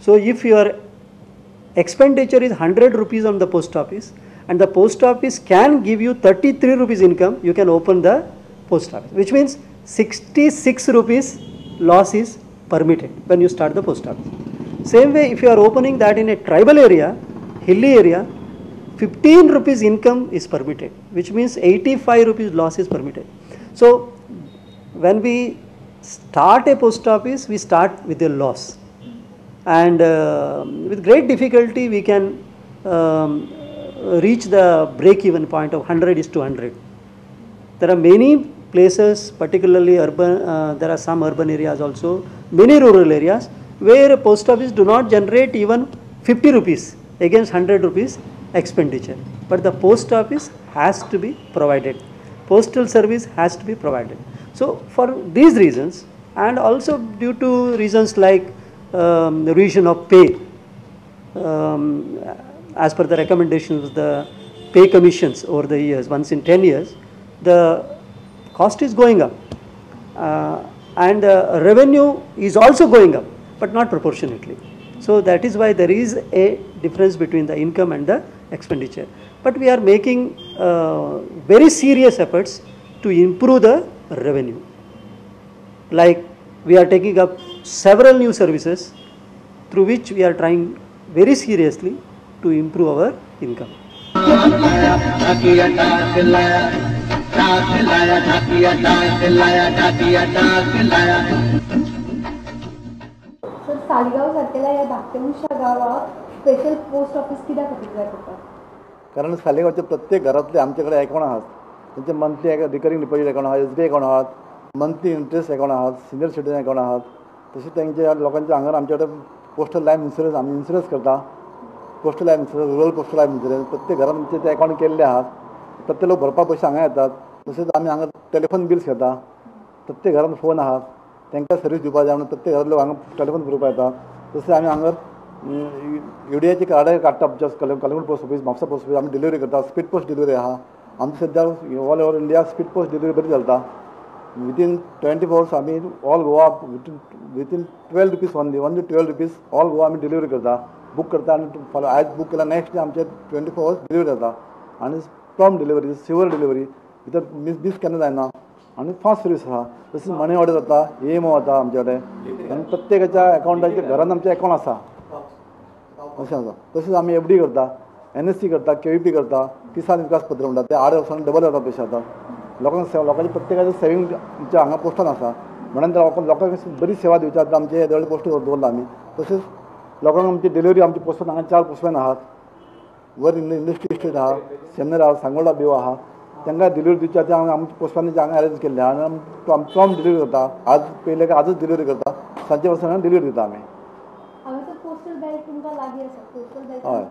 So if your expenditure is 100 rupees on the post office and the post office can give you 33 rupees income, you can open the post office, which means 66 rupees loss is permitted when you start the post office. Same way, if you are opening that in a tribal area, hilly area, 15 rupees income is permitted, which means 85 rupees loss is permitted. So when we start a post office, we start with a loss, and with great difficulty we can reach the break-even point of 100 is to 100. There are many places, particularly urban, there are some urban areas also, many rural areas, where a post office do not generate even 50 rupees against 100 rupees expenditure. But the post office has to be provided. Postal service has to be provided. So for these reasons, and also due to reasons like the revision of pay, as per the recommendations of the pay commissions over the years, once in 10 years, the cost is going up, and the revenue is also going up, but not proportionately. So that is why there is a difference between the income and the expenditure. But we are making very serious efforts to improve the revenue. Like we are taking up several new services through which we are trying very seriously to improve our income. Sir, Saligao सारकेल्या ह्या धाकट्याशा गांवाक special post office कित्याक खातीर जाय पडटा? कारण सालिगांवच्या प्रत्येक घरांतले आमचे कडेन अकाउंट आहात, तेंचे मंथली रिकरींग डिपॉजीट अकाउंट आहा, एस बी अकाउंट आहात, मंथली इंट्रस्ट अकाउंट आहात, सिनियर सिटीजन अकाउंट आहात. तशेंच तेंच्या लोकांच्या हांगार आमचे कडेन पोस्टल लायफ इन्शुरन्स आमी इन्शुरन्स करता, postal life insurance, rural postal life insurance प्रत्येक घरान आमचे ते अकाउंट केल्ले आहात. प्रत्येक लोक भरपा पयशे हांगा येतात. तशेंच आमी हांगा टेलिफोन बिल्स घेता, प्रत्येक घरान फोन आहात, तांकां सर्वीस दिवपा जाय म्हणून प्रत्येक घरांत लोक हांगा टेलिफोन भरपा येता. तशेंच आमी हांगा युडियाची कार्डां काडटा, just Calangute post office, Mapusa post office आमी डिलिवरी करता. स्पीड पोस्ट डिलिवरी आहा आमची सद्या all over India speed post delivery बरी चलता. वितीन 24 आवर्स आमी all Goa within 12 rupees only 12 rupees all Goa आमी डिलिवरी करता, बूक करता आनी फाल्यां आयज बूक केला नेक्स्ट डे आमचे 24 आवर्स डिलिवरी जाता. आनी प्रॉम्प्ट डिलिवरी, सिवर डिलिवरी, भितर मिस केन्ना जायना आनी फास्ट सर्वीस आसा. तशीच मनी ऑर्डर जाता, एएमओ जाता आमचे कडेन आनी प्रत्येकाच्या अकाउंटाचे घरान आमचें अकाउंट आसा अशें आसा. तशेंच आमी एफडी करता, एनएससी करता, केवीपी करता, किसान विकास पत्र म्हणटा ते 8 वर्सांनी डबल जाता पयशे. आतां लोकांक लोकांचे प्रत्येकाचें सेवींग आमच्या हांगा पोस्टान आसा म्हणून लोकांक बरी सेवा दिवची आतां आमचे येदे पोस्ट दवरला आमी. तशेंच लोकांक आमची डिलिवरी आमची पोस्टान हांगा 4 पोस्टमॅन आहात, वर इंडस्ट्री इस्टेट आहा, सेमनर आहा, सांगोडा बिव आहा, तांकां डिलिवरी दिवची आतां आमच्या पोस्टमॅनान हांगा अरेंज केल्ले आहा आनी प्रॉम्प्ट डिलिवरी करता. आज पयले काय आजच डिलिवरी करता, सांजचे वर्सां डिलिवरी दिता आमी. हय,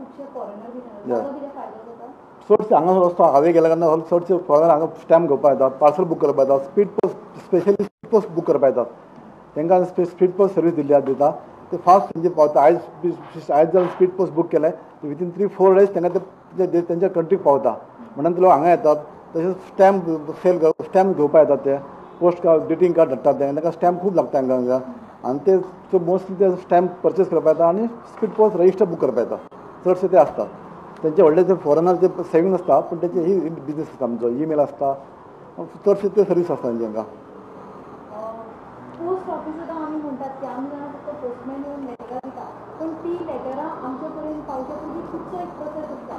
चडशे हांगा रस्तो हायवे गेल्या कारणान चडशे फॉरेनर हांगा स्टॅम्प घेवपाक येतात, पार्सल बूक करपाक येतात, speed post specially speed post book करपाक येतात. तांकां स्पीड पोस्ट सर्वीस दिल्ली दिता, ते फास्ट तेंचे पावता. आयज जर स्पीड पोस्ट बूक केलें वितीन 3-4 डेज तांकां ते तेंच्या कंट्रीक पावता म्हणून ते लोक हांगा येतात. तशेंच स्टॅम्प सेल स्टॅम्प घेवपाक येतात, ते पोस्ट कार्ड ग्रिटींग कार्ड धाडटात ते, तांकां स्टॅम्प खूब लागता तांकां आनी ते मोस्टली ते स्टॅम्प परचेस करपाक येता आनी स्पीड पोस्ट रजिस्टर बूक करपाक येता. चडशे ते आसता तेंचे व्हडले ते फॉरेनर ते सेवींग आसता पूण तेंचे ही बिजनेस आसता आमचो, ईमेल आसता, चडशे ते सर्वीस आसता तेंकां. पोस्ट ऑफिस आतां आमी म्हणटात की आमी जाणां फक्त पोस्टमॅन येवन लेटरां दिता, पूण ती लेटरां आमचे पर्यंत पावच्या पयलीं खुबसो एक प्रोसेस आसता,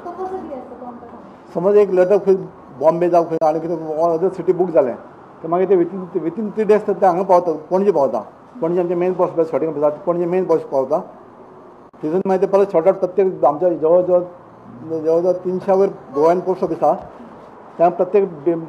तो कसो कितें आसता तो आमकां सांग. समज एक लेटर खंय बॉम्बे जावं खंय आनी कितें ऑल अदर सिटी बूक जालें तर मागीर ते वितीन 3 डेज ते हांगा पावता, पणजे पावता. पणजे आमचे main post office sorting office आसा, पणजे मेन पोस्ट पावता. थंयसून मागीर ते परत शॉर्ट आउट प्रत्येक आमच्या जवळ जवळ 300 वयर गोव्यान पोस्ट ऑफिस आसा, त्या प्रत्येक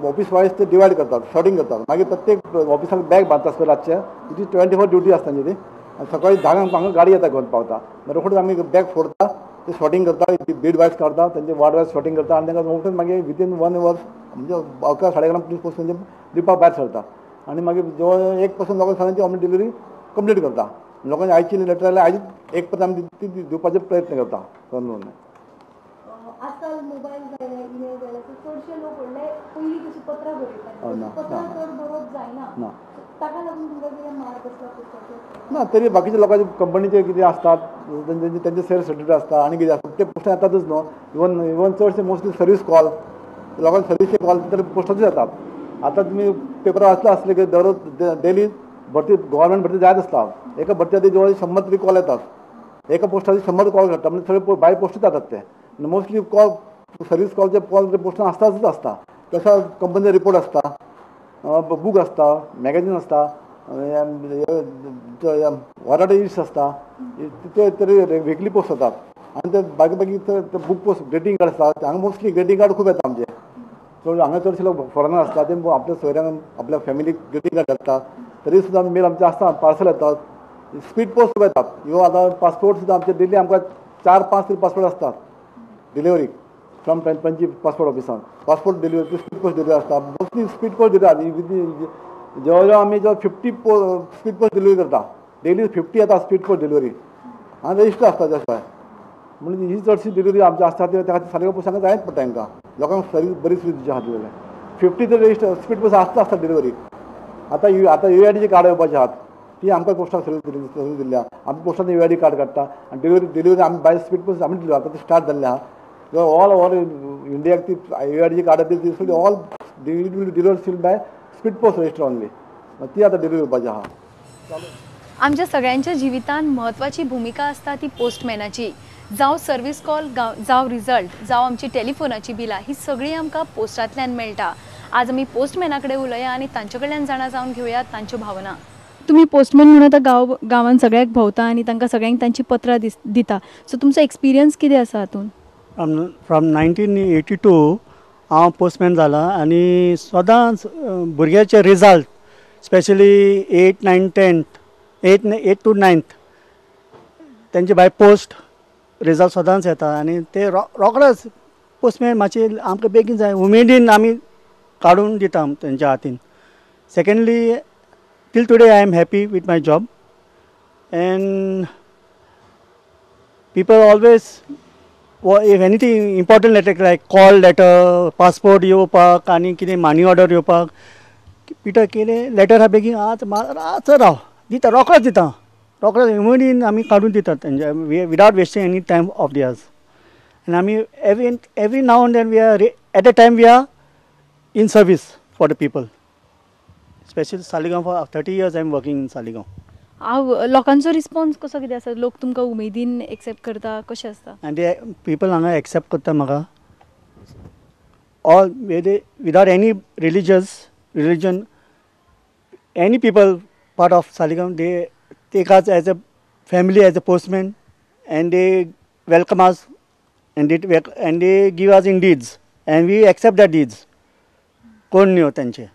ऑफिस वायज ते डिवायड करतात, शॉर्टिंग करतात. मागीर प्रत्येक ऑफिसाक बॅग बांदता आसता रातचे, ती 24 ड्युटी आसता तेंची ती. आनी सकाळी 10 हांगा गाडी येता घेवन पावता, मागीर रोखडीच आमी बॅग फोडता, ते शॉर्टिंग करता, बीड वायज काडता, तेंचे वार्ड वायज शॉर्टिंग करता आनी तांकां रोखडीच मागीर वितीन 1 वर म्हणजे 11, 11:30 पोस्ट म्हणजे दिवपाक भायर सरता. आनी मागीर जवळ 1 पर्सन लोकांक सांगून आमी डिलिवरी कंप्लीट करता. लोकांनी आयची लेटर जाल्यार आयज 1 पर्यंत आमी ती दिवपाचो प्रयत्न करता. आजकाल मोबायल जाले, ईमेल जाले, चडशे लोक व्हडले पयलीं कशी पत्रां बरयतात, पत्रां चड बरोवप जायना, ताका लागून तुमकां कितें मार बसला पोस्टाचेर? ना, तरी बाकीच्या लोकांचे कंपनीचे कितें आसतात, तेंचे सेल्फ सर्टिफिकेट आसता आनी कितें आसता ते पोस्टान येतातच न्हू. इवन चडशे मोस्टली सर्वीस कॉल, लोकांक सर्वीसचे कॉल तर पोस्टाचेर जातात. आतां तुमी पेपरार वाचला आसले की दररोज डेली भरती, गव्हर्मेंट भरती जायत आसता. एका भरती खातीर जवळ 100 तरी कॉल येतात, एका पोस्टाचेर 100 कॉल घडटा, म्हणजे सगळे बाय पोस्टूच जातात ते. मोस्टली कॉल सर्वीस कॉलचे कॉल ते पोस्टान आसताच आसता. तशें कंपनीचे रिपोर्ट आसता, बूक आसता, मॅगझीन आसता, वराडे इश्ट आसता, ते तरी विकली पोस्ट जातात. आनी ते बाकी बाकी ते बूक पोस्ट, ग्रेटींग कार्ड आसता. हांगा मोस्टली ग्रेटींग कार्ड खूब येता आमचे. चड हांगा चडशे लोक फॉरेनर आसता, ते आपल्या सोयऱ्यांक आपल्या फॅमिलीक ग्रेटींग कार्ड धाडटा. तरी सुद्दां मेल आमचे आसता, पार्सल येतात, स्पीड पोस्ट सुद्दां येतात. इवन आतां पासपोर्ट सुद्दां आमचे डेली आमकां 4-5 तरी पासपोर्ट आसतात डिलिवरी फ्रॉम पणजी पासपोर्ट ऑफिसान. Passport delivery speed post delivery आसता, मोस्टली स्पीड पोस्ट डिलिवरी. जवळ जवळ आमी जवळ 50 स्पीड पोस्ट डिलिवरी करता, डेली 50 येता स्पीड पोस्ट डिलिवरी. आनी रजिस्टर आसता त्या शिवाय. म्हणून ही चडशी डिलिवरी आमची आसता ती त्या खातीर सालिगांव पोस्टांक जायच पडटा तांकां. लोकांक सर्वीस बरी सर्वीस दिवची आसा जाल्यार 50 तरी रजिस्टर स्पीड पोस्ट आसता आसता डिलिवरी. आतां आतां UIDचे कार्ड येवपाचे आहात, ती आमकां पोस्टाक सर्वीस दिल्ली आहा. आमी पोस्टान UID card काडटा आनी डिलिवरी आमी बाय स्पीड पोस्ट आमी डिलिवरी. आतां ती स्टार्ट जाल्ली आहा ऑल ओवर इंडियाक. ती UIDची कार्ड ती सगळी all delivery still by speed post register only. ती आतां डिलिवरी येवपाची आहा. आमच्या सगळ्यांच्या जिवितांत म्हत्वाची भुमिका आसता ती पोस्टमॅनाची. जावं सर्वीस कॉल, जावं रिजल्ट, जावं आमची टेलिफोनाची बिलां, ही सगळीं आमकां पोस्टांतल्यान मेळटा. आज आमी पोस्टमॅना कडेन उलोवया आनी तांचे कडल्यान जाणा जावन घेवया तांच्यो भावना. तुमी पोस्टमॅन म्हणून आतां गांवान सगळ्याक भोंवता आनी तांकां सगळ्यांक तांची पत्रां दिता, सो तुमचो एक्सपिरियन्स कितें आसा हातूंत? फ्रॉम 1982 हांव पोस्टमॅन जाला आनी सदांच भुरग्याचे result specially 8, 9, 10, 8 to 9th तेंचे बाय पोस्ट रिजल्ट सदांच येता आनी ते रोखडेच पोस्टमॅन मातशे आमकां बेगीन जाय उमेदीन आमी काडून दिता तेंच्या हातीन. Secondly till today I am happy with my job and people always if anything important letter like call letter, passport येवपाक आनी कितें मनी ऑर्डर येवपाक पिटर कितें लेटर आहा बेगीन आज आज राव दिता, रोखडोच दिता, रोखडोच उमेदीन आमी काडून दितात तेंच्या without wasting any time of theirs. आनी आमी every now and then we are at a time we are in service for the people. Specially Saligao for 30 years I am working in Saligao. हांव लोकांचो response कसो कितें आसा? लोक तुमकां उमेदीन एक्सेप्ट करता, कशें आसता? आनी ते पिपल हांगा एक्सेप्ट करता म्हाका all without any religion any people part of Saligao they take us as a family, as a postman, and they welcome us and they give us in deeds and we accept the deeds. कोण न्हू तेंचे,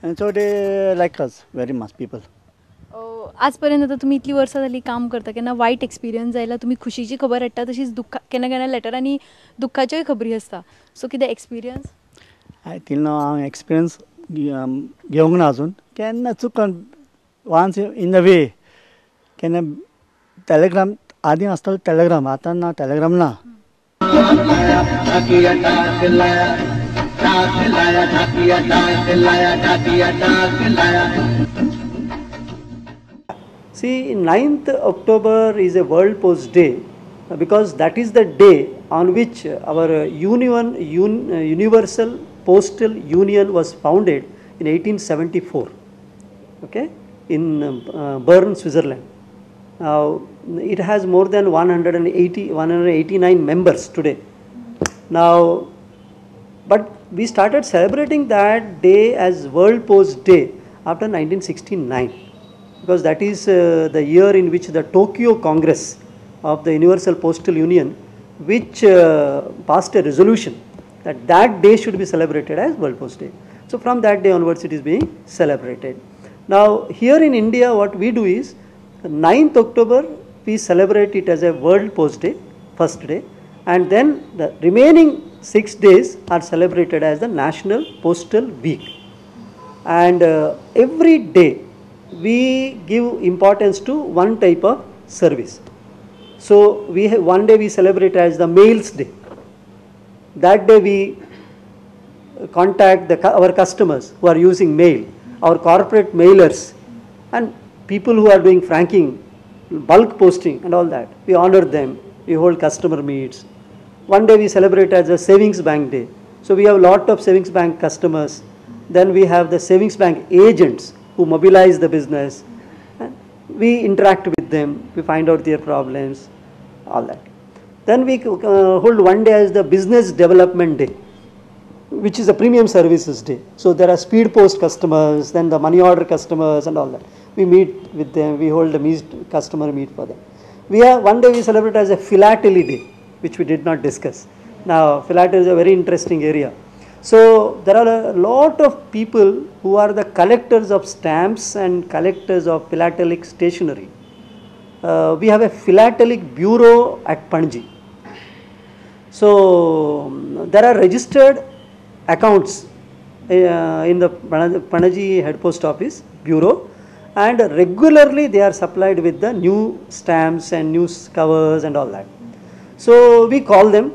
and so they like us very much people. आजपर्यंत आतां तुमी इतलीं वर्सां जालीं काम करता, केन्ना वायट एक्सपिरियन्स आयला? तुमी खुशीची खबर हाडटा तशीच दुख्खा केन्ना केन्ना लेटरांनी दुख्खाच्योय खबरी आसता, सो कितें एक्सपिरियन्स? I till नाव हांव एक्सपिरियन्स घेवंक ना अजून. केन्ना चुकन वन्स इन the वे केन्ना टेलेग्राम आदीं आसतालो टेलेग्राम, आतां ना टेलेग्राम ना. See, 9th October is a World Post Day because that is the day on which our Universal Postal Union was founded in 1874, okay, in Bern, Switzerland. Now, it has more than 189 members today. Now, but we started celebrating that day as World Post Day after 1969. Because that is the year in which the Tokyo Congress of the Universal Postal Union, which passed a resolution that that day should be celebrated as World Post Day. So from that day onwards it is being celebrated. Now here in India what we do is 9th October we celebrate it as a World Post Day, first day, and then the remaining 6 days are celebrated as the National Postal Week. And every day we give importance to one type of service. So we have one day we celebrate as the Mails Day. That day we contact our customers who are using mail our corporate mailers and people who are doing franking, bulk posting and all that. We honor them, we hold customer meets. One day we celebrate as a savings bank day. So we have a lot of savings bank customers. Then we have the savings bank agents who mobilize the business. And we interact with them, we find out their problems, all that. Then we hold one day as the business development day, which is a premium services day. So there are speed post customers, then the money order customers and all that. We meet with them, we hold a meet, customer meet for them. We have one day we celebrate as a philately day, which we did not discuss. Now philately is a very interesting area. So there are a lot of people who are the collectors of stamps and collectors of philatelic stationery. We have a philatelic bureau at Panji. So there are registered accounts in the Panaji head post office bureau, and regularly they are supplied with the new stamps and new covers and all that. So we call them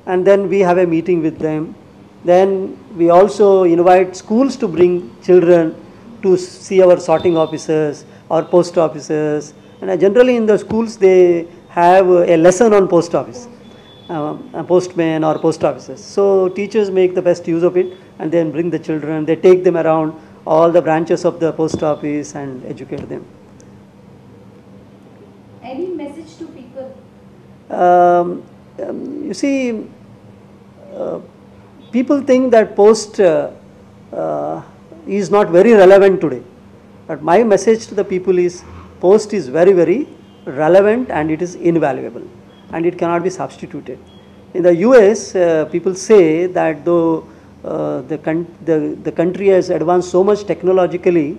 and then we have a meeting with them. Then we also invite schools to bring children to see our sorting officers or post officers. And generally in the schools they have a lesson on post office, postmen or post officers. So teachers make the best use of it and then bring the children, they take them around all the branches of the post office and educate them. Any message to people? You see, people think that post is not very relevant today. But my message to the people is, post is very, very relevant and it is invaluable and it cannot be substituted. In the US, people say that though the country has advanced so much technologically,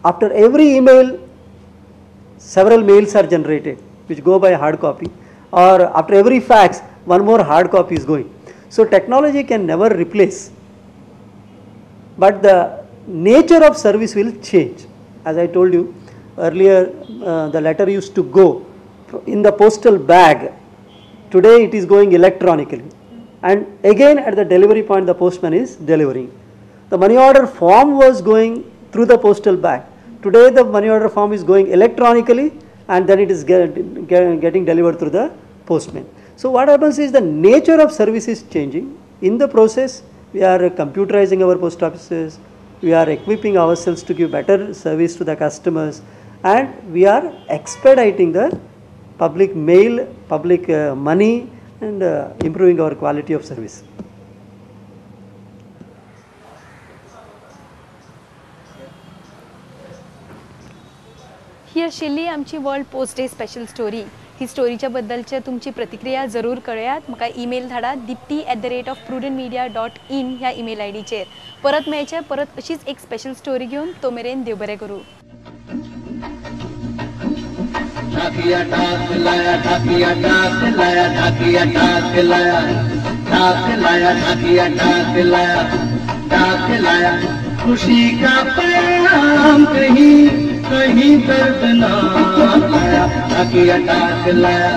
after every email, several mails are generated which go by hard copy, or after every fax, one more hard copy is going. So technology can never replace, but the nature of service will change. As I told you earlier, the letter used to go in the postal bag. Today it is going electronically. And again at the delivery point, the postman is delivering. The money order form was going through the postal bag. Today the money order form is going electronically and then it is getting delivered through the postman. So what happens is the nature of service is changing. In the process, we are computerizing our post offices, we are equipping ourselves to give better service to the customers, and we are expediting the public mail, public money, and improving our quality of service. ही आशिल्ली आमची world post day special story. ही स्टोरीच्या बद्दलच्या तुमची प्रतिक्रिया जरूर कळयात. म्हाका email धाडा dipti@prudentmedia.in ह्या email I डीचेर. परत मेळचें परत अशीच एक स्पेशल स्टोरी घेवन. तो मेरेन देव बरें करूं. ढाकिया डाक लाया, ढाकिया डाक लाया, ढाकिया डाक लाया, डाक लाया, ढाकिया डाक लाया, डाक लाया, खुशी का पैगाम कहीं कहीं दर्द ना आया। ढाकिया डाक लाया,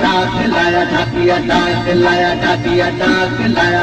डाक लाया, ढाकिया डाक लाया, ढाकिया डाक लाया।